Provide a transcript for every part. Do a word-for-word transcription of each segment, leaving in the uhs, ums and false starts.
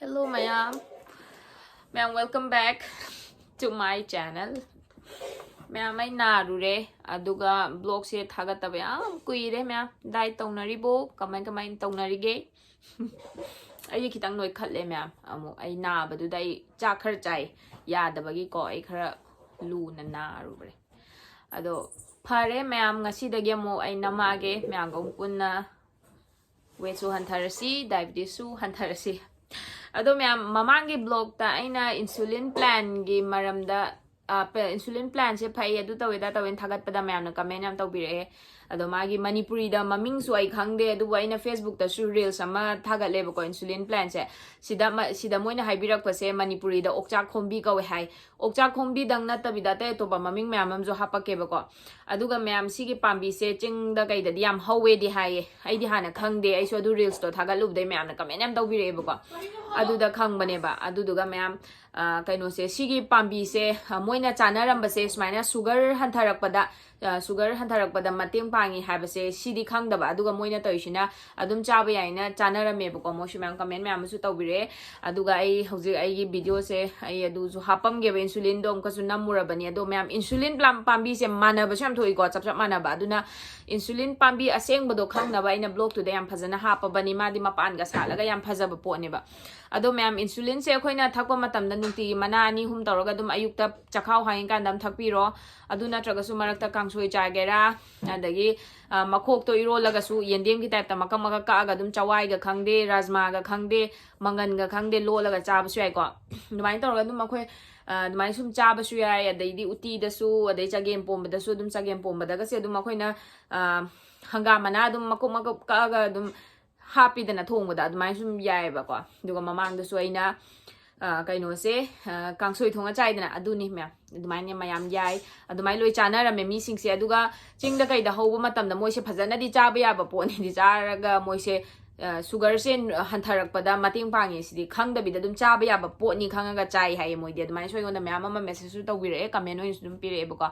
Hello ꯃꯌꯥꯝ, ꯃꯌꯥꯝ welcome back to my channel. ꯃꯌꯥꯝ, ꯑꯩ ꯅꯥꯔꯨꯔꯦ, ꯑꯗꯨꯒ vlogꯁꯦ ꯊꯥꯒꯠꯇꯕ ꯌꯥꯝ ꯀꯨꯏꯔꯦ꯫ ꯃꯌꯥꯝ diet ꯇꯧꯅꯔꯤꯕꯣ? ꯀꯃꯥꯏ ꯀꯃꯥꯏꯅ ꯇꯧꯅꯔꯤꯒꯦ? ꯑꯩꯗꯤ ꯈꯤꯇꯪ ꯅꯣꯏꯈꯠꯂꯦ ꯃꯌꯥꯝ꯫ ꯑꯃꯨꯛ ꯑꯩ ꯅꯥꯕꯗꯨꯗ ꯑꯩ ꯆꯥꯛ ꯈꯔ ꯆꯥꯏ, ꯌꯥꯗꯕꯒꯤꯀꯣ꯫ ꯑꯩ ꯈꯔ ꯂꯨꯅ ꯅꯥꯔꯨꯕ꯭ꯔꯦ꯫ ꯑꯗꯣ ꯐꯔꯦ ꯃꯌꯥꯝ, ꯉꯁꯤꯗꯒꯤ ꯑꯃꯨꯛ ꯑꯩ ꯅꯝꯃꯛꯑꯒꯦ꯫ ꯃꯌꯥꯝꯒ ꯑꯃꯨꯛ ꯄꯨꯟꯅ weightꯁꯨ ꯍꯟꯊꯔꯁꯤ, diabetesꯁꯨ ꯍꯟꯊꯔꯁꯤ꯫ ꯑꯗꯣ ꯃꯌꯥꯝ, ꯃꯃꯥꯡꯒꯤ vlogꯇ ꯑꯩꯅ insulin planꯒꯤ ꯃꯔꯝꯗ, insulin planꯁꯦ ꯐꯩ, ꯑꯗꯨ ꯇꯧꯋꯦ, ꯑꯗꯥ ꯇꯧꯋꯦꯅ ꯊꯥꯒꯠꯄꯗ ꯃꯌꯥꯝꯅ comment ꯌꯥꯝ ꯇꯧꯕꯤꯔꯛꯑꯦ꯫ ꯑꯗꯣ ꯃꯥꯒꯤ ꯃꯅꯤꯄꯨꯔꯤꯗ ꯃꯃꯤꯡꯁꯨ ꯑꯩ ꯈꯪꯗꯦ, ꯑꯗꯨꯕꯨ ꯑꯩꯅ Facebookꯇꯁꯨ reels ꯑꯃ ꯊꯥꯒꯠꯂꯦꯕꯀꯣ, insulin planꯁꯦ꯫ ꯁꯤꯗ ꯃ-, ꯁꯤꯗ ꯃꯣꯏꯅ ꯍꯥꯏꯕꯤꯔꯛꯄꯁꯦ ꯃꯅꯤꯄꯨꯔꯤꯗ ꯑꯣꯛꯆꯥꯛ ꯈꯣꯝꯕꯤ ꯀꯧꯋꯦ ꯍꯥꯏ꯫ ꯑꯣꯛꯆꯥꯛ ꯈꯣꯝꯕꯤꯗꯪ ꯅꯠꯇꯕꯤꯗ ꯑꯇꯩ ꯑꯇꯣꯞꯄ ꯃꯃꯤꯡ ꯃꯌꯥꯝ ꯑꯃꯁꯨ ꯍꯥꯄꯛꯀꯦꯕꯀꯣ꯫ ꯑꯗꯨꯒ ꯃꯌꯥꯝ, ꯁꯤꯒꯤ ꯄꯥꯝꯕꯤꯁꯦ ꯆꯤꯡꯗ ꯀꯩꯗꯗꯤ ꯌꯥꯝ ꯍꯧꯋꯦꯗꯤ ꯍꯥꯏꯌꯦ꯫ ꯑꯩꯗꯤ ꯍꯥꯟꯅ ꯈꯪꯗꯦ, ꯑꯩꯁꯨ ꯑꯗꯨ reelsꯇꯣ ꯊꯥꯒꯠꯂꯨꯕꯗꯩ ꯃꯌꯥꯝꯅ comment ꯌꯥꯝ ꯇꯧꯕꯤꯔꯛꯑꯦꯕꯀꯣ꯫ ꯑꯗꯨꯗ ꯈꯪꯕꯅꯦꯕ꯫ ꯑꯗꯨꯗꯨꯒ ꯃꯌꯥꯝ, ꯑ, ꯀꯩꯅꯣꯁꯦ, ꯁꯤꯒꯤ ꯄꯥꯝꯕꯤꯁꯦ, ꯑ, ꯃꯣꯏꯅ ꯆꯥꯅꯔꯝꯕꯁꯦ ꯁꯨꯃꯥꯏꯅ sugar ꯍꯟꯊꯔꯛꯄꯗ, ꯑ, sugar ꯍꯟꯊꯔꯛꯄꯗ ꯃꯇꯦꯡ ꯄꯥꯡꯉꯤ ꯍꯥꯏꯕꯁꯦ ꯁꯤꯗꯤ ꯈꯪꯗꯕ꯫ ꯑꯗꯨꯒ ꯃꯣꯏꯅ ꯇꯧꯔꯤꯁꯤꯅ ꯑꯗꯨꯝ ꯆꯥꯕ ꯌꯥꯏꯅ ꯆꯥꯅꯔꯝꯃꯦꯕꯀꯣ꯫ ꯃꯣꯏꯁꯨ ꯃꯌꯥꯝ comment ꯃꯌꯥꯝ ꯑꯃꯁꯨ ꯇꯧꯕꯤꯔꯛꯑꯦ꯫ ꯑꯗꯨꯒ ꯑꯩ ꯍꯧꯖꯤꯛ ꯑꯩꯒꯤ videoꯁꯦ ꯑꯩ ꯑꯗꯨꯁꯨ ꯍꯥꯞꯄꯝꯒꯦꯕ, insulinꯗꯣ ꯑꯃꯨꯛꯀꯁꯨ ꯅꯝꯃꯨꯔꯕꯅꯤ꯫ ꯑꯗꯣ ꯃꯌꯥꯝ, insulin ꯄꯥꯝ-, ꯄꯥꯝꯕꯤꯁꯦ ꯃꯥꯟꯅꯕꯁꯨ ꯌꯥꯝ ꯊꯣꯛꯏꯀꯣ, ꯆꯞ ꯆꯞ ꯃꯥꯟꯅꯕ꯫ ꯑꯗꯨꯅ insulin ꯄꯥꯝꯕꯤ ꯑꯁꯦꯡꯕꯗꯣ ꯈꯪꯅꯕ ꯑꯩꯅ vlogꯇꯨꯗ ꯌꯥꯝ ꯐꯖꯅ ꯍꯥꯞꯄꯕꯅꯤ꯫ ꯃꯥꯗꯤ ꯃꯄꯥꯟꯒ ꯁꯥꯠꯂꯒ ꯌꯥꯝ ꯐꯖꯕ ꯄꯣꯠꯅꯦꯕ꯫ ꯑꯗꯣ ꯃꯌꯥꯝ, insulinꯁꯦ ꯑꯩꯈꯣꯏꯅ ꯊꯛꯄ ꯃꯇꯝꯗ ꯅꯨꯡꯇꯤꯒꯤ ꯃꯅꯥ ꯑꯅꯤ ꯑꯍꯨꯝ ꯇꯧꯔꯒ ꯑꯗꯨꯝ ꯑꯌꯨꯛꯇ ꯆꯈꯥꯎ ꯍꯥꯡꯉꯤꯀꯥꯟꯗ ꯑꯗꯨꯝ ꯊꯛꯄꯤꯔꯣ꯫ ꯑꯗꯨ ꯅꯠꯇ꯭ꯔꯒꯁꯨ ꯃꯔꯛꯇ ꯀꯥꯡꯁꯣꯏ ꯆꯥꯒꯦꯔꯥ, ꯑꯗꯒꯤ, ꯑ, ꯃꯈꯣꯛꯇꯣ ꯏꯔꯣꯜꯂꯒꯁꯨ ꯌꯦꯟꯗꯦꯝꯒꯤ typeꯇ ꯃꯀꯛ ꯃꯀꯛ ꯀꯛꯑꯒ ꯑꯗꯨꯝ ꯆꯋꯥꯏꯒ ꯈꯪꯗꯦ, ꯔꯥꯖꯃꯥꯒ ꯈꯪꯗꯦ, ꯃꯪꯒꯟꯒ ꯈꯪꯗꯦ, ꯂꯣꯜꯂꯒ ꯆꯥꯕꯁꯨ ꯌꯥꯏꯀꯣ꯫ ꯑꯗꯨꯃꯥꯏꯅ ꯇꯧꯔꯒ ꯑꯗꯨꯝ ꯑꯩꯈꯣꯏ, ꯑ, ꯑꯗꯨꯃꯥꯏꯅ ꯁꯨꯝ ꯆꯥꯕꯁꯨ ꯌꯥꯏ꯫ ꯑꯗꯩꯗꯤ ꯎꯇꯤꯗꯁꯨ, ꯑꯗꯩ ꯆꯒꯦꯝ ꯄꯣꯝꯕꯗꯁꯨ, ꯑꯗꯨꯝ ꯆꯒꯦꯝ ꯄꯣꯝꯕꯗꯒꯁꯦ ꯑꯗꯨꯝ ꯑꯩꯈꯣꯏꯅ, ꯑ, ꯍꯪꯒꯥꯝ ꯃꯅꯥ ꯑꯗꯨꯝ ꯃꯀꯨꯞ ꯃꯀꯨꯞ ꯀꯛꯑꯒ ꯑꯗꯨꯝ ꯍꯥꯞꯄꯤꯗꯅ ꯊꯣꯡꯕꯗ, ꯑꯗꯨꯃꯥꯏꯅ ꯁꯨꯝ ꯌꯥꯏꯑꯕꯀꯣ꯫ ꯑꯗꯨꯒ ꯃꯃꯥꯡꯗꯁꯨ ꯑꯩꯅ, ꯑ, ꯀꯩꯅꯣꯁꯦ, ꯑ, ꯀꯥꯡꯁꯣꯏ ꯊꯣꯡꯉ ꯆꯥꯏꯗꯅ, ꯑꯗꯨꯅꯤ ꯃꯌꯥꯝ꯫ ꯑꯗꯨꯃꯥꯏꯅ ꯃꯌꯥꯝ ꯌꯥꯏ, ꯑꯗꯨꯃꯥꯏꯅ ꯂꯣꯏ ꯆꯥꯅꯔꯝꯃꯦ ꯃꯤꯁꯤꯡꯁꯦ꯫ ꯑꯗꯨꯒ ꯆꯤꯡꯗ ꯀꯩꯗ ꯍꯧꯕ ꯃꯇꯝꯗ ꯃꯣꯏꯁꯦ ꯐꯖꯅꯗꯤ ꯆꯥꯕ ꯌꯥꯕ ꯄꯣꯠꯅꯤꯗꯤ ꯆꯥꯔꯒ ꯃꯣꯏꯁꯦ, ꯑ, sugarꯁꯦ ꯍꯟꯊꯔꯛꯄꯗ ꯃꯇꯦꯡ ꯄꯥꯡꯉꯦ ꯁꯤꯗꯤ ꯈꯪꯗꯕꯤꯗ ꯑꯗꯨꯝ ꯆꯥꯕ ꯌꯥꯕ ꯄꯣꯠꯅꯤ ꯈꯪꯉꯒ ꯆꯥꯏ ꯍꯥꯏꯌꯦ ꯃꯣꯏꯗꯤ꯫ ꯑꯗꯨꯃꯥꯏꯅꯁꯨ ꯑꯩꯉꯣꯟꯗ ꯃꯌꯥꯝ ꯑꯃ messageꯁꯨ ꯇꯧꯕꯤꯔꯛꯑꯦ, comment ꯑꯣꯏꯅꯁꯨ ꯑꯗꯨꯝ ꯄꯤꯔꯛꯑꯦꯕꯀꯣ꯫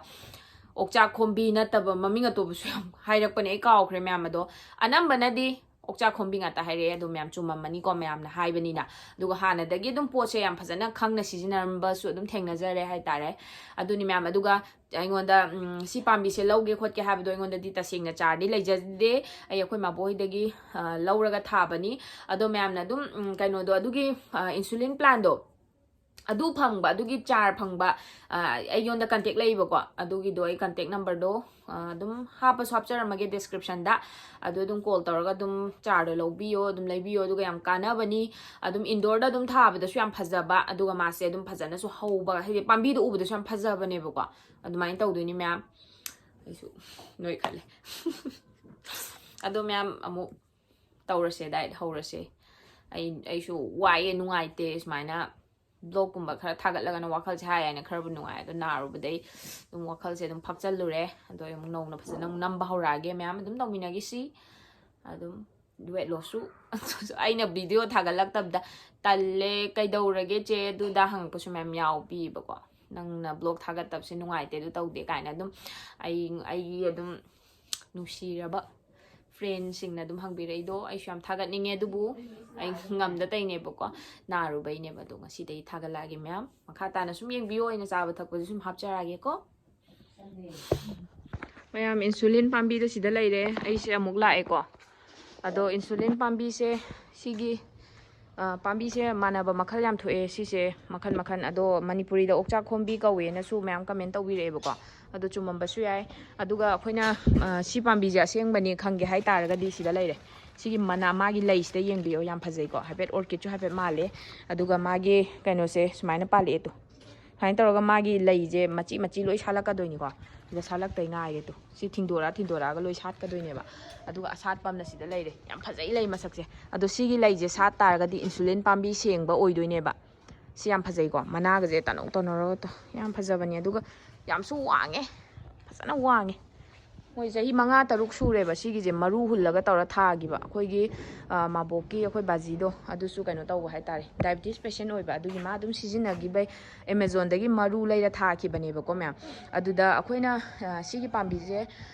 ꯑꯣꯛꯆꯥꯛ ꯈꯣꯝꯕꯤ ꯅꯠꯇꯕ ꯃꯃꯤꯡ ꯑꯇꯣꯞꯄꯁꯨ ꯌꯥꯝ ꯍꯥꯏꯔꯛꯄꯅꯦ, ꯑꯩ ꯀꯥꯎꯈ꯭ꯔꯦ ꯃꯌꯥꯝ꯫ ꯑꯗꯣ ꯑꯅꯝꯕꯅꯗꯤ ꯑꯣꯛꯆꯥꯛ ꯈꯣꯝꯕꯤ ꯉꯥꯛꯇ ꯍꯥꯏꯔꯛꯑꯦ꯫ ꯑꯗꯣ ꯃꯌꯥꯝ ꯆꯨꯝꯃꯝꯃꯅꯤꯀꯣ, ꯃꯌꯥꯝꯅ ꯍꯥꯏꯕꯅꯤꯅ꯫ ꯑꯗꯨꯒ ꯍꯥꯟꯅꯗꯒꯤ ꯑꯗꯨꯝ ꯄꯣꯠꯁꯦ ꯌꯥꯝ ꯐꯖꯅ ꯈꯪꯅ ꯁꯤꯖꯤꯟꯅꯔꯝꯕꯁꯨ ꯑꯗꯨꯝ ꯊꯦꯡꯅꯖꯔꯦ ꯍꯥꯏꯇꯥꯔꯦ꯫ ꯑꯗꯨꯅꯤ ꯃꯌꯥꯝ꯫ ꯑꯗꯨꯒ ꯑꯩꯉꯣꯟꯗ ꯎꯝ, ꯁꯤ ꯄꯥꯝꯕꯤꯁꯦ ꯂꯧꯒꯦ ꯈꯣꯠꯀꯦ ꯍꯥꯏꯕꯗꯣ ꯑꯩꯉꯣꯟꯗꯗꯤ ꯇꯁꯦꯡꯅ ꯆꯥꯔꯗꯤ ꯂꯩꯖꯗꯦ꯫ ꯑꯩ ꯑꯩꯈꯣꯏ ꯃꯥꯕꯣꯛ ꯍꯣꯏꯗꯒꯤ ꯑ, ꯂꯧꯔꯒ ꯊꯥꯕꯅꯤ꯫ ꯑꯗꯣ ꯃꯌꯥꯝꯅ ꯑꯗꯨꯝ ꯎꯝ, ꯀꯩꯅꯣꯗꯣ, ꯑꯗꯨꯒꯤ ꯏꯟꯁꯨꯂꯤꯟ ꯄ꯭ꯂꯥꯟꯗꯣ ꯑꯗꯨ ꯐꯪꯕ, ꯑꯗꯨꯒꯤ ꯆꯥꯔ ꯐꯪꯕ ꯑ, ꯑꯩꯉꯣꯟꯗ ꯀꯟꯇꯦꯛ ꯂꯩꯌꯦꯕꯀꯣ꯫ ꯑꯗꯨꯒꯤꯗꯣ ꯑꯩ ꯀꯟꯇꯦꯛ ꯅꯝꯕꯔꯗꯣ ꯑ, ꯑꯗꯨꯝ ꯍꯥꯞꯄꯁꯨ ꯍꯥꯞꯆꯔꯝꯃꯒꯦ ꯗꯤꯁꯀ꯭ꯔꯤꯞꯁꯟꯗ꯫ ꯑꯗꯨ ꯑꯗꯨꯝ ꯀꯣꯜ ꯇꯧꯔꯒ ꯑꯗꯨꯝ ꯆꯥꯔꯗꯣ ꯂꯧꯕꯤꯌꯣ, ꯑꯗꯨꯝ ꯂꯩꯕꯤꯌꯣ꯫ ꯑꯗꯨꯒ ꯌꯥꯝ ꯀꯥꯟꯅꯕꯅꯤ꯫ ꯑꯗꯨꯝ ꯏꯟꯗꯣꯔꯗ ꯑꯗꯨꯝ ꯊꯥꯕꯗꯁꯨ ꯌꯥꯝ ꯐꯖꯕ, ꯑꯗꯨꯒ ꯃꯥꯁꯦ ꯑꯗꯨꯝ ꯐꯖꯅꯁꯨ ꯍꯧꯕ, ꯍꯥꯏꯗꯤ ꯄꯥꯝꯕꯤꯗꯣ ꯎꯕꯗꯁꯨ ꯌꯥꯝ ꯐꯖꯕꯅꯦꯕꯀꯣ꯫ ꯑꯗꯨꯃꯥꯏꯅ ꯇꯧꯗꯣꯏꯅꯤ ꯃꯌꯥꯝ꯫ ꯑꯩꯁꯨ ꯅꯣꯏꯈꯠꯂꯦ꯫ ꯑꯗꯣ ꯃꯌꯥꯝ, ꯑꯃꯨꯛ ꯇꯧꯔꯁꯦ, ꯗꯥꯏꯠ ꯍꯧꯔꯁꯦ꯫ ꯑꯩ, ꯑꯩꯁꯨ ꯋꯥꯏꯑꯦ, ꯅꯨꯡꯉꯥꯏꯇꯦ ꯁꯨꯃꯥꯏꯅ ꯕ꯭ꯂꯣꯒꯀꯨꯝꯕ ꯈꯔ ꯊꯥꯒꯠꯂꯒꯅ ꯋꯥꯈꯜꯁꯦ ꯍꯥꯏ ꯍꯥꯏꯅ ꯈꯔꯕꯨ ꯅꯨꯡꯉꯥꯏ꯫ ꯑꯗꯣ ꯅꯥꯔꯨꯕꯗꯩ ꯑꯗꯨꯝ ꯋꯥꯈꯜꯁꯦ ꯑꯗꯨꯝ ꯐꯥꯛꯆꯜꯂꯨꯔꯦ꯫ ꯑꯗꯣ ꯑꯩ ꯑꯃꯨꯛ ꯅꯧꯅ ꯐꯖꯅ ꯑꯃꯨꯛ ꯅꯝꯕ ꯍꯧꯔꯛꯑꯒꯦ꯫ ꯃꯌꯥꯝ ꯑꯗꯨꯝ ꯇꯧꯃꯤꯟꯅꯈꯤꯁꯤ꯫ ꯑꯗꯨꯝ ꯋꯦꯠ ꯂꯣꯁꯁꯨ ꯑꯩꯅ ꯚꯤꯗꯤꯑꯣ ꯊꯥꯒꯠꯂꯛꯇꯕꯗ "ꯇꯜꯂꯦ, ꯀꯩꯗꯧꯔꯒꯦ ꯆꯦ?" ꯑꯗꯨꯗ ꯍꯪꯉꯛꯄꯁꯨ ꯃꯌꯥꯝ ꯌꯥꯎꯕꯤꯕꯀꯣ꯫ "ꯅꯪꯅ ꯕ꯭ꯂꯣꯒ ꯊꯥꯒꯠꯇꯕꯁꯦ ꯅꯨꯡꯉꯥꯏꯇꯦ, ꯑꯗꯨ ꯇꯧꯗꯦ" ꯀꯥꯏꯅ ꯑꯗꯨꯝ ꯑꯩ, ꯑꯩꯒꯤ ꯑꯗꯨꯝ ꯅꯨꯡꯁꯤꯔꯕ ꯐ꯭ꯔꯦꯟꯁꯤꯡꯅ ꯑꯗꯨꯝ ꯍꯪꯕꯤꯔꯛꯏꯗꯣ ꯑꯩꯁꯨ ꯌꯥꯝ ꯊꯥꯒꯠꯅꯤꯡꯉꯦ꯫ ꯑꯗꯨꯕꯨ ꯑꯩ ꯉꯝꯗ ꯇꯧꯔꯤꯅꯦꯕꯀꯣ, ꯅꯥꯔꯨꯕꯩꯅꯦꯕ꯫ ꯑꯗꯣ ꯉꯁꯤꯗꯒꯤ ꯊꯥꯒꯠꯂꯛꯑꯒꯦ ꯃꯌꯥꯝ꯫ ꯃꯈꯥ ꯇꯥꯅ ꯁꯨꯝ ꯌꯦꯡꯕꯤꯌꯣ, ꯑꯩꯅ ꯆꯥꯕ ꯊꯛꯄꯁꯨ ꯁꯨꯝ ꯍꯥꯞꯆꯔꯛꯑꯒꯦꯀꯣ꯫ ꯃꯌꯥꯝ, ꯏꯟꯁꯨꯂꯤꯟ ꯄꯥꯝꯕꯤꯗꯣ ꯁꯤꯗ ꯂꯩꯔꯦ꯫ ꯑꯩꯁꯦ ꯑꯃꯨꯛ ꯂꯥꯛꯑꯦꯀꯣ꯫ ꯑꯗꯣ ꯏꯟꯁꯨꯂꯤꯟ ꯄꯥꯝꯕꯤꯁꯦ, ꯁꯤꯒꯤ ꯑ, ꯄꯥꯝꯕꯤꯁꯦ ꯃꯥꯟꯅꯕ ꯃꯈꯜ ꯌꯥꯝ ꯊꯣꯛꯑꯦ꯫ ꯁꯤꯁꯦ ꯃꯈꯜ ꯃꯈꯜ꯫ ꯑꯗꯣ ꯃꯅꯤꯄꯨꯔꯤꯗ ꯑꯣꯛꯆꯥꯛ ꯈꯣꯝꯕꯤ ꯀꯧꯋꯦꯅꯁꯨ ꯃꯌꯥꯝ ꯀꯃꯦꯟ ꯇꯧꯕꯤꯔꯛꯑꯦꯕꯀꯣ꯫ ꯑꯗꯣ ꯆꯨꯝꯃꯝꯕꯁꯨ ꯌꯥꯏ꯫ ꯑꯗꯨꯒ ꯑꯩꯈꯣꯏꯅ ꯑ, ꯁꯤ ꯄꯥꯝꯕꯤꯁꯦ ꯑꯁꯦꯡꯕꯅꯤ ꯈꯪꯒꯦ ꯍꯥꯏ ꯇꯥꯔꯒꯗꯤ ꯁꯤꯗ ꯂꯩꯔꯦ꯫ ꯁꯤꯒꯤ ꯃꯅꯥ, ꯃꯥꯒꯤ ꯂꯩꯁꯤꯗ ꯌꯦꯡꯕꯤꯌꯣ, ꯌꯥꯝ ꯐꯖꯩꯀꯣ꯫ ꯍꯥꯏꯐꯦꯠ ꯑꯣꯔꯀꯤꯗꯁꯨ ꯍꯥꯏꯐꯦꯠ ꯃꯥꯜꯂꯦ꯫ ꯑꯗꯨꯒ ꯃꯥꯒꯤ ꯀꯩꯅꯣꯁꯦ ꯁꯨꯃꯥꯏꯅ ꯄꯥꯜꯂꯛꯑꯦ ꯇꯨ꯫ ꯁꯨꯃꯥꯏꯅ ꯇꯧꯔꯒ ꯃꯥꯒꯤ ꯂꯩꯁꯦ ꯃꯆꯤ ꯃꯆꯤ ꯂꯣꯏ ꯁꯥꯠꯂꯛꯀꯗꯣꯏꯅꯤꯀꯣ꯫ ꯁꯤꯗ ꯁꯥꯠꯂꯛꯇꯣꯏ ꯉꯥꯏꯔꯦ ꯇꯨ꯫ ꯁꯤ ꯊꯤꯡꯗꯣꯔꯛꯑ ꯊꯤꯡꯗꯣꯔꯛꯑꯒ ꯂꯣꯏ ꯁꯥꯠꯀꯗꯣꯏꯅꯦꯕ꯫ ꯑꯗꯨꯒ ꯑꯁꯥꯠꯄ ꯑꯃꯅ ꯁꯤꯗ ꯂꯩꯔꯦ꯫ ꯌꯥꯝ ꯐꯖꯩ ꯂꯩ ꯃꯁꯛꯁꯦ꯫ ꯑꯗꯣ ꯁꯤꯒꯤ ꯂꯩꯁꯦ ꯁꯥꯠ ꯇꯥꯔꯒꯗꯤ ꯏꯟꯁꯨꯂꯤꯟ ꯄꯥꯝꯕꯤ ꯁꯦꯡꯕ ꯑꯣꯏꯗꯣꯏꯅꯦꯕ꯫ ꯁꯤ ꯌꯥꯝ ꯐꯖꯩꯀꯣ, ꯃꯅꯥꯒꯁꯦ ꯇꯅꯧ ꯇꯧꯅꯔꯒ ꯇꯧ-, ꯌꯥꯝ ꯐꯖꯕꯅꯦ꯫ ꯑꯗꯨꯒ ꯌꯥꯝꯁꯨ ꯋꯥꯡꯉꯦ, ꯐꯖꯅ ꯋꯥꯡꯉꯦ꯫ ꯃꯣꯏ ꯆꯍꯤ ꯃꯉꯥ ꯇꯔꯨꯛ ꯁꯨꯔꯦꯕ ꯁꯤꯒꯤꯁꯦ ꯃꯔꯨ ꯍꯨꯜꯂꯒ ꯇꯧꯔ ꯊꯥꯈꯤꯕ꯫ ꯑꯩꯈꯣꯏꯒꯤ ꯑ, ꯃꯥꯕꯣꯛꯀꯤ ꯑꯩꯈꯣꯏ ꯕꯥꯖꯤꯗꯣ ꯑꯗꯨꯁꯨ ꯀꯩꯅꯣ ꯇꯧꯕ ꯍꯥꯏꯇꯥꯔꯦ, ꯗꯥꯏꯕꯤꯇꯤꯁ ꯄꯦꯁꯦꯟ ꯑꯣꯏꯕ꯫ ꯑꯗꯨꯒꯤ ꯃꯥ ꯑꯗꯨꯝ ꯁꯤꯖꯤꯟꯅꯈꯤꯕꯩ ꯑꯦꯃꯦꯖꯣꯟꯗꯒꯤ ꯃꯔꯨ ꯂꯩꯔ ꯊꯥꯈꯤꯕꯅꯦꯕꯀꯣ ꯃꯌꯥꯝ꯫ ꯑꯗꯨꯗ ꯑꯩꯈꯣꯏꯅ ꯑ, ꯁꯤꯒꯤ ꯄꯥꯝꯕꯤꯁꯦ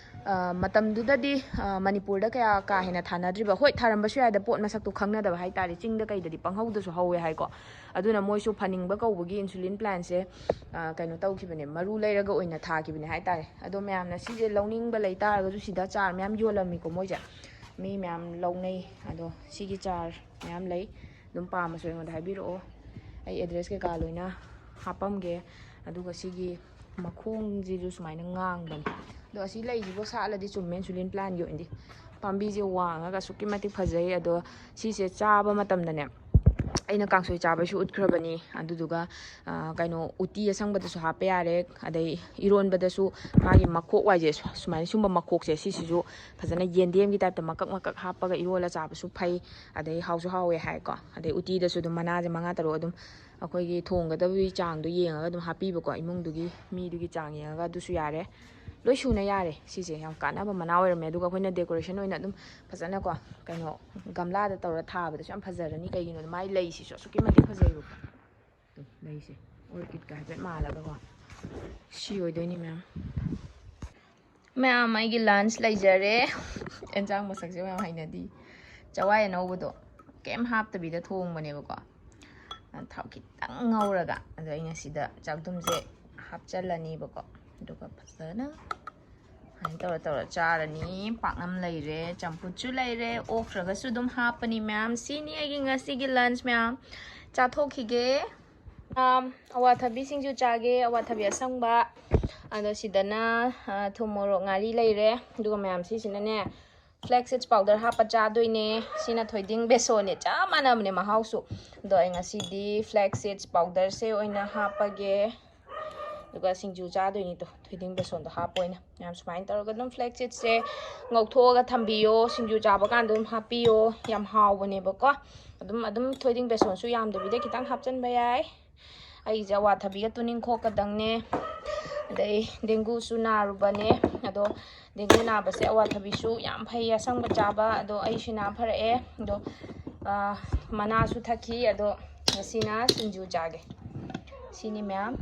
ꯃꯇꯝꯗꯨꯗꯗꯤ ꯃꯅꯤꯄꯨꯔꯗ ꯀꯌꯥ ꯀꯥ ꯍꯦꯟꯅ ꯊꯥꯅꯗ꯭ꯔꯤꯕ, ꯍꯣꯏ, ꯊꯥꯔꯝꯕꯁꯨ ꯌꯥꯏꯗ, ꯄꯣꯠ ꯃꯁꯛꯇꯣ ꯈꯪꯅꯗꯕ ꯍꯥꯏꯇꯥꯔꯦ꯫ ꯆꯤꯡꯗ ꯀꯩꯗꯗꯤ ꯄꯪꯍꯧꯗꯁꯨ ꯍꯧꯋꯦ ꯍꯥꯏꯀꯣ꯫ ꯑꯗꯨꯅ ꯃꯣꯏꯁꯨ ꯐꯅꯤꯡꯕ ꯀꯧꯕꯒꯤ ꯏꯟꯁꯨꯂꯤꯟ ꯄ꯭ꯂꯥꯟꯁꯦ ꯀꯩꯅꯣ ꯇꯧꯈꯤꯕꯅꯦ, ꯃꯔꯨ ꯂꯩꯔꯒ ꯑꯣꯏꯅ ꯊꯥꯈꯤꯕꯅꯦ ꯍꯥꯏꯇꯥꯔꯦ꯫ ꯑꯗꯣ ꯃꯌꯥꯝꯅ ꯁꯤꯁꯦ ꯂꯧꯅꯤꯡꯕ ꯂꯩꯇꯥꯔꯒꯁꯨ ꯁꯤꯗ ꯆꯥꯔ ꯃꯌꯥꯝ ꯌꯣꯜꯂꯝꯃꯤꯀꯣ ꯃꯣꯏꯁꯦ, ꯃꯤ ꯃꯌꯥꯝ ꯂꯧꯅꯩ꯫ ꯑꯗꯣ ꯁꯤꯒꯤ ꯆꯥꯔ ꯃꯌꯥꯝ ꯂꯩ, ꯑꯗꯨꯝ ꯄꯥꯝꯃꯁꯨ ꯑꯩꯉꯣꯟꯗ ꯍꯥꯏꯕꯤꯔꯛꯑꯣ, ꯑꯩ ꯑꯦꯗ꯭ꯔꯦꯁ ꯀꯩꯀꯥ ꯂꯣꯏꯅ ꯍꯥꯞꯄꯝꯒꯦ꯫ ꯑꯗꯨꯒ ꯁꯤꯒꯤ ꯃꯈꯣꯡꯁꯤꯁꯨ ꯁꯨꯃꯥꯏꯅ ꯉꯥꯡꯕꯅꯦ꯫ ꯑꯗꯣ ꯑꯁꯤ ꯂꯩꯁꯤꯕꯨ ꯁꯥꯠꯂꯗꯤ ꯆꯨꯝꯃꯦ ꯏꯟꯁꯨꯂꯤꯟ ꯄ꯭ꯂꯥꯟꯒꯤ ꯑꯣꯏꯅꯗꯤ꯫ ꯄꯥꯝꯕꯤꯁꯦ ꯋꯥꯡꯉꯒ ꯑꯁꯨꯛꯀꯤ ꯃꯇꯤꯛ ꯐꯖꯩ꯫ ꯑꯗꯣ ꯁꯤꯁꯦ ꯆꯥꯕ ꯃꯇꯝꯗꯅꯦ, ꯑꯩꯅ ꯀꯥꯡꯁꯣꯏ ꯆꯥꯕꯁꯨ ꯎꯠꯈ꯭ꯔꯕꯅꯤ꯫ ꯑꯗꯨꯗꯨꯒ ꯀꯩꯅꯣ, ꯎꯇꯤ ꯑꯁꯪꯕꯗꯁꯨ ꯍꯥꯞꯄ ꯌꯥꯔꯦ꯫ ꯑꯗꯩ ꯏꯔꯣꯟꯕꯗꯁꯨ ꯃꯥꯒꯤ ꯃꯈꯣꯛ ꯋꯥꯏꯁꯦ, ꯁꯨꯃꯥꯏꯅ ꯁꯨꯝꯕ ꯃꯈꯣꯛꯁꯦ, ꯁꯤꯁꯤꯁꯨ ꯐꯖꯅ ꯌꯦꯟꯗꯦꯝꯒꯤ ꯇꯥꯏꯞꯇ ꯃꯀꯛ ꯃꯀꯛ ꯍꯥꯞꯄꯒ ꯏꯔꯣꯜꯂ ꯆꯥꯕꯁꯨ ꯐꯩ꯫ ꯑꯗꯩ ꯍꯥꯎꯁꯨ ꯍꯥꯎꯋꯦ ꯍꯥꯏꯀꯣ꯫ ꯑꯗꯩ ꯎꯇꯤꯗꯁꯨ ꯑꯗꯨꯝ ꯃꯅꯥꯁꯦ ꯃꯉꯥ ꯇꯔꯨꯛ ꯑꯗꯨꯝ ꯑꯩꯈꯣꯏꯒꯤ ꯊꯣꯡꯒꯗꯕꯒꯤ ꯆꯥꯡꯗꯣ ꯌꯦꯡꯉꯒ ꯑꯗꯨꯝ ꯍꯥꯞꯄꯤꯕꯀꯣ, ꯏꯃꯨꯡꯗꯨꯒꯤ ꯃꯤꯗꯨꯒꯤ ꯆꯥꯡ ꯌꯦꯡꯉꯒ ꯑꯗꯨꯁꯨ ꯌꯥꯔꯦ꯫ ꯂꯣꯏ ꯁꯨꯅ ꯌꯥꯔꯦ꯫ ꯁꯤꯁꯦ ꯌꯥꯝ ꯀꯥꯟꯅꯕ ꯃꯅꯥ ꯑꯣꯏꯔꯝꯃꯦ꯫ ꯑꯗꯨꯒ ꯑꯩꯈꯣꯏꯅ ꯗꯦꯀꯣꯔꯦꯁꯟ ꯑꯣꯏꯅ ꯑꯗꯨꯝ ꯐꯖꯅꯀꯣ, ꯀꯩꯅꯣ, ꯒꯝꯂꯥꯗ ꯇꯧꯔ ꯊꯥꯕꯗꯁꯨ ꯌꯥꯝ ꯐꯖꯔꯅꯤ꯫ ꯀꯩꯒꯤꯅꯣꯗ ꯃꯥꯏ ꯂꯩꯁꯤꯁꯨ ꯑꯁꯨꯛꯀꯤ ꯃꯇꯤꯛ ꯐꯖꯩꯕꯀꯣ꯫ ꯂꯩꯁꯦ ꯑꯣꯔꯀꯤꯗꯀ ꯍꯥꯏꯐꯦꯠ ꯃꯥꯜꯂꯒꯀꯣ꯫ ꯁꯤ ꯑꯣꯏꯗꯣꯏꯅꯤ ꯃꯌꯥꯝ꯫ ꯃꯌꯥꯝ, ꯑꯩꯒꯤ ꯂꯟꯁ ꯂꯩꯖꯔꯦ꯫ ꯑꯦꯟꯁꯥꯡ ꯃꯁꯛꯁꯦ ꯃꯌꯥꯝ ꯍꯩꯅꯗꯤ꯫ ꯆꯋꯥꯏ ꯑꯅꯧꯕꯗꯣ ꯀꯩꯝ ꯍꯥꯞꯇꯕꯤꯗ ꯊꯣꯡꯕꯅꯦꯕꯀꯣ꯫ ꯊꯥꯎ ꯈꯤꯇꯪ ꯉꯧꯔꯒ, ꯑꯗꯣ ꯑꯩꯅ ꯁꯤꯗ ꯆꯥꯛꯗꯨꯝꯁꯦ ꯍꯥꯞꯆꯜꯂꯅꯤꯕꯀꯣ꯫ ꯑꯗꯨꯒ ꯐꯖꯅ ꯁꯨꯃꯥꯏꯅ ꯇꯧꯔ ꯇꯧꯔ ꯆꯥꯔꯅꯤ꯫ ꯄꯥꯛꯅꯝ ꯂꯩꯔꯦ, ꯆꯝꯐꯨꯠꯁꯨ ꯂꯩꯔꯦ, ꯑꯣꯛꯈ꯭ꯔꯒꯁꯨ ꯑꯗꯨꯝ ꯍꯥꯞꯄꯅꯤ ꯃꯌꯥꯝ꯫ ꯁꯤꯅꯤ ꯑꯩꯒꯤ ꯉꯁꯤꯒꯤ ꯂꯟꯁ ꯃꯌꯥꯝ꯫ ꯆꯥꯊꯣꯛꯈꯤꯒꯦ꯫ ꯑꯝ, ꯑꯋꯥꯊꯕꯤ ꯁꯤꯡꯖꯨ ꯆꯥꯒꯦ, ꯑꯋꯥꯊꯕꯤ ꯑꯁꯪꯕ꯫ ꯑꯗꯣ ꯁꯤꯗꯅ ꯊꯨꯝ, ꯃꯣꯔꯣꯛ, ꯉꯥꯔꯤ ꯂꯩꯔꯦ꯫ ꯑꯗꯨꯒ ꯃꯌꯥꯝ ꯁꯤꯁꯤꯅꯅꯦ, ꯐ꯭ꯂꯦꯛꯁ ꯁꯤꯗꯁ ꯄꯥꯎꯗꯔ ꯍꯥꯞꯄ ꯆꯥꯗꯣꯏꯅꯦ꯫ ꯁꯤꯅ ꯊꯣꯏꯗꯤꯡ ꯕꯦꯁꯣꯟꯅꯦ, ꯆꯞ ꯃꯥꯟꯅꯕꯅꯦ ꯃꯍꯥꯎꯁꯨ꯫ ꯑꯗꯣ ꯑꯩ ꯉꯁꯤꯗꯤ ꯐ꯭ꯂꯦꯛꯁ ꯁꯤꯗꯁ ꯄꯥꯎꯗꯔꯁꯦ ꯑꯣꯏꯅ ꯍꯥꯞꯄꯒꯦ꯫ ꯑꯗꯨꯒ ꯁꯤꯡꯖꯨ ꯆꯥꯗꯣꯏꯅꯤꯗꯣ, ꯊꯣꯏꯗꯤꯡ ꯕꯦꯁꯣꯟꯗꯣ ꯍꯥꯞꯄ ꯑꯣꯏꯅ꯫ ꯃꯌꯥꯝ ꯁꯨꯃꯥꯏꯅ ꯇꯧꯔꯒ ꯑꯗꯨꯝ ꯐ꯭ꯂꯦꯛꯁ ꯁꯤꯗꯁꯦ ꯉꯧꯊꯣꯛꯑꯒ ꯊꯝꯕꯤꯌꯣ, ꯁꯤꯡꯖꯨ ꯆꯥꯕ ꯀꯥꯟꯗ ꯑꯗꯨꯝ ꯍꯥꯞꯄꯤꯌꯣ꯫ ꯌꯥꯝ ꯍꯥꯎꯕꯅꯦꯕꯀꯣ꯫ ꯑꯗꯨꯝ, ꯑꯗꯨꯝ ꯊꯣꯏꯗꯤꯡ ꯕꯦꯁꯣꯟꯁꯨ ꯌꯥꯝꯗꯕꯤꯗ ꯈꯤꯇꯪ ꯍꯥꯞꯆꯤꯟꯕ ꯌꯥꯏ꯫ ꯑꯩꯁꯦ ꯑꯋꯥꯊꯕꯤꯒ ꯇꯨꯅꯤꯡꯈꯣꯛꯀꯗꯪꯅꯦ꯫ ꯑꯗꯩ ꯗꯦꯡꯒꯨꯁꯨ ꯅꯥꯔꯨꯕꯅꯦ꯫ ꯑꯗꯣ ꯗꯦꯡꯒꯨ ꯅꯥꯕꯁꯦ ꯑꯋꯥꯊꯕꯤꯁꯨ ꯌꯥꯝ ꯐꯩ ꯑꯁꯪꯕ ꯆꯥꯕ꯫ ꯑꯗꯣ ꯑꯩꯁꯨ ꯅꯥ ꯐꯔꯛꯑꯦ꯫ ꯑꯗꯣ ꯃꯅꯥꯁꯨ ꯊꯛꯈꯤ꯫ ꯑꯗꯣ ꯉꯁꯤꯅ ꯁꯤꯡꯖꯨ ꯆꯥꯒꯦ꯫ ꯁꯤꯅꯤ ꯃꯌꯥꯝ꯫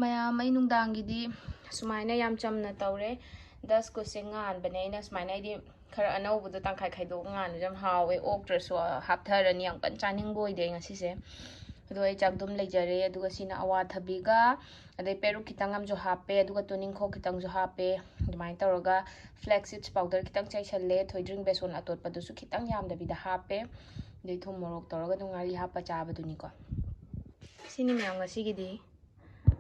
ꯃꯌꯥꯝ, ꯑꯩ ꯅꯨꯡꯗꯥꯡꯒꯤꯗꯤ ꯁꯨꯃꯥꯏꯅ ꯌꯥꯝ ꯆꯝꯅ ꯇꯧꯔꯦ꯫ ꯗꯁꯀꯨꯁꯁꯦ ꯉꯥꯟꯕꯅꯦ꯫ ꯑꯩꯅ ꯁꯨꯃꯥꯏꯅ, ꯑꯩꯗꯤ ꯈꯔ ꯑꯅꯧꯕꯗꯣ ꯇꯪꯈꯥꯏ ꯈꯥꯏꯗꯣꯛꯑꯒ ꯉꯥꯟꯕꯁꯦ ꯌꯥꯝ ꯍꯥꯎꯋꯦ, ꯑꯣꯛꯇ꯭ꯔꯁꯨ ꯍꯥꯞꯊꯔꯅꯤ, ꯌꯥꯝ ꯀꯟꯅ ꯆꯥꯅꯤꯡꯕ ꯑꯣꯏꯗꯦ ꯑꯩ ꯉꯁꯤꯁꯦ꯫ ꯑꯗꯣ ꯑꯩ ꯆꯥꯛ ꯑꯗꯨꯝ ꯂꯩꯖꯔꯦ꯫ ꯑꯗꯨꯒ ꯁꯤꯅ ꯑꯋꯥꯊꯕꯤꯒ, ꯑꯗꯩ ꯄꯦꯔꯨꯛ ꯈꯤꯇꯪ ꯑꯃꯁꯨ ꯍꯥꯞꯄꯦ, ꯑꯗꯨꯒ ꯇꯨꯅꯤꯡꯈꯣꯛ ꯈꯤꯇꯪꯁꯨ ꯍꯥꯞꯄꯦ꯫ ꯑꯗꯨꯃꯥꯏꯅ ꯇꯧꯔꯒ flax seeds powder ꯈꯤꯇꯪ ꯆꯥꯏꯁꯜꯂꯦ, ꯊꯣꯏꯗ꯭ꯔꯤꯡ ꯕꯦꯁꯣꯟ ꯑꯇꯣꯠꯄꯗꯨꯁꯨ ꯈꯤꯇꯪ ꯌꯥꯝꯗꯕꯤꯗ ꯍꯥꯞꯄꯦ꯫ ꯑꯗꯩ ꯊꯨꯝ ꯃꯣꯔꯣꯛ ꯇꯧꯔꯒ ꯑꯗꯨꯝ ꯉꯥꯔꯤ ꯍꯥꯞꯄ ꯆꯥꯕꯗꯨꯅꯤꯀꯣ꯫ ꯁꯤꯅꯤ ꯃꯌꯥꯝ ꯉꯁꯤꯒꯤꯗꯤ꯫